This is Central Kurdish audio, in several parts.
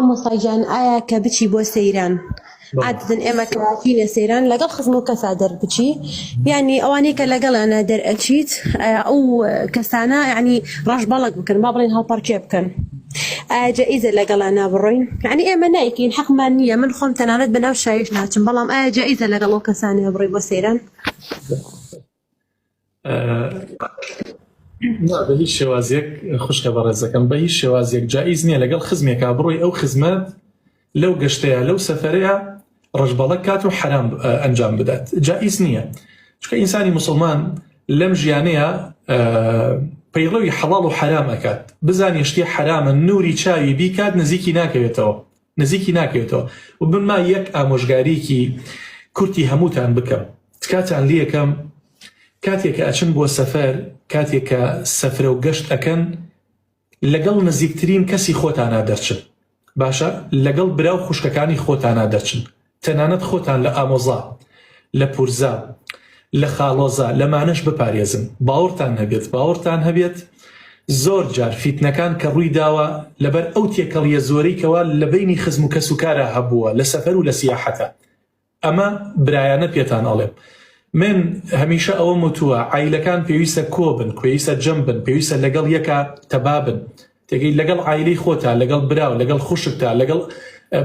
مامۆستا گیان ئایا کە بچی بۆ سەیران عادەتەن ئێمە کە چینە سەیران لەگەڵ خزم و کەسا دەربچی یعنی ئەوانەی کە لەگەڵیانە دەرئەچیت ئەو کەسانە یعنی ڕەشبەڵک بکەن با بڵێن هەڵپەڕکێ بکەن ئایا جائیزە لەگەڵیانە بڕۆین یعنی ئێمە نایکەین حەقمان نییە من خۆم تەنانەت بەناو شایش ناچم بەڵام ئایا جائیزە لەگەڵ ئەو کەسانەیە بڕۆی بۆ سەیران؟ نا بە هیچ شێوازێک خوشکە بەڕێزەکەم بە هیچ شێوازێک جائیز نییە لەگەڵ خزمێکا بڕۆی ئەو خزمەت لەو گەشتەیە لەو سەفەرەیە ڕەشبەڵەک کات و حەرام ئەنجام بدات جائیز نییە چونکە ئینسانی موسڵمان لەم ژیانەیە پەیڕەوی حەڵاڵ و حەرام ئەکات بزانێ شتی حەرامە نوری چاوی بیکات نزیکی ناکەوێتەوە نزیکی ناکەوێتەوە و بما یەک ئامۆژگاریکی کورتی هەمووتان بکەم تکاتان لیەکەم کاتێک کە ئەچن بۆ سەفەر کاتێک کە سەفرە و گەشت ئەکەن لەگەڵ نزیکترین کەسی خۆتانا دەرچن باشە لەگەڵ برا و خوشکەکانی خۆتانا دەرچن تەنانەت خۆتان لە ئامۆزا لە پورزا لە خاڵۆزا لەمانەش بپارێزن باوەڕتان هەبێت باوەڕتان هەبێت زۆر جار فیتنەکان کە ڕووی داوە لەبەر ئەو تێکەڵیە زۆرەی کەوا لە بەینی خزم و کەس و کارا هەبووە لە سەفەر و لە سیاحەتا ئەمە برایانە پێتان ئەڵێم من هەمیشە ئەوەم وتووە عایلەکان پێویستە کۆ بن پێویستە جەم بن پێویستە لەگەڵ یەکا تەبا بن تێگەی لەگەڵ عایلەی خۆتا لەگەڵ براو لەگەڵ خوشکتا لەگەڵ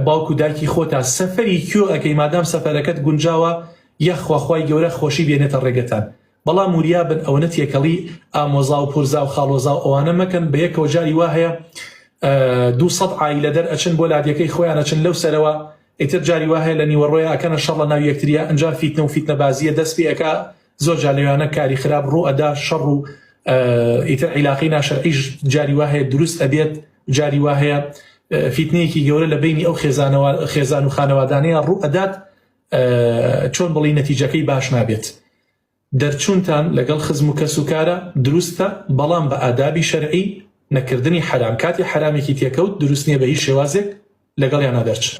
باوک و دایکی خۆتا سەفەری کوێ ئەکەی مادام سەفەرەکەت گونجاوە یەخوا خوای گەورە خۆشی بێنێتە ڕێگەتان بەڵام وریا بن ئەوەنە تێکەڵی ئامۆزا و پورزا و خاڵۆزا و ئەوانە مەکەن بەیەکەوە جاری وا هەیە 200 عایلە دەرئەچن بۆ لادێکەی خۆیان ئەچن لەو سەرەوە ئیتر جاری وا هەیە لە نیوەڕۆیا ئەکەنە شەڕ لە ناو یەکتریا ئەنجا فیتنە و فیتنە بازیە دەست پێ ئەکا زۆر جار لەویانە کاری خراپ ڕوو ئەدا شەڕ و ئیتر عیلاقەی ناشەرعیش جاری وا هەیە دروست ئەبێت جاری وا هەیە فیتنەیەکی گەورە لە بینی ئەو خێزانەوە خێزان و خانەوادانەیە ڕوو ئەدات چۆن بڵی نەتیجەکەی باش نابێت دەرچوونتان لەگەڵ خزم و کەسوکارە دروستە بەڵام بە ئادابی شەرعی نەکردنی حەرام کاتێ حەرامێکی تێکەوت دروست نیە بە هیچ شێوازێک لەگەڵیانا دەرچن.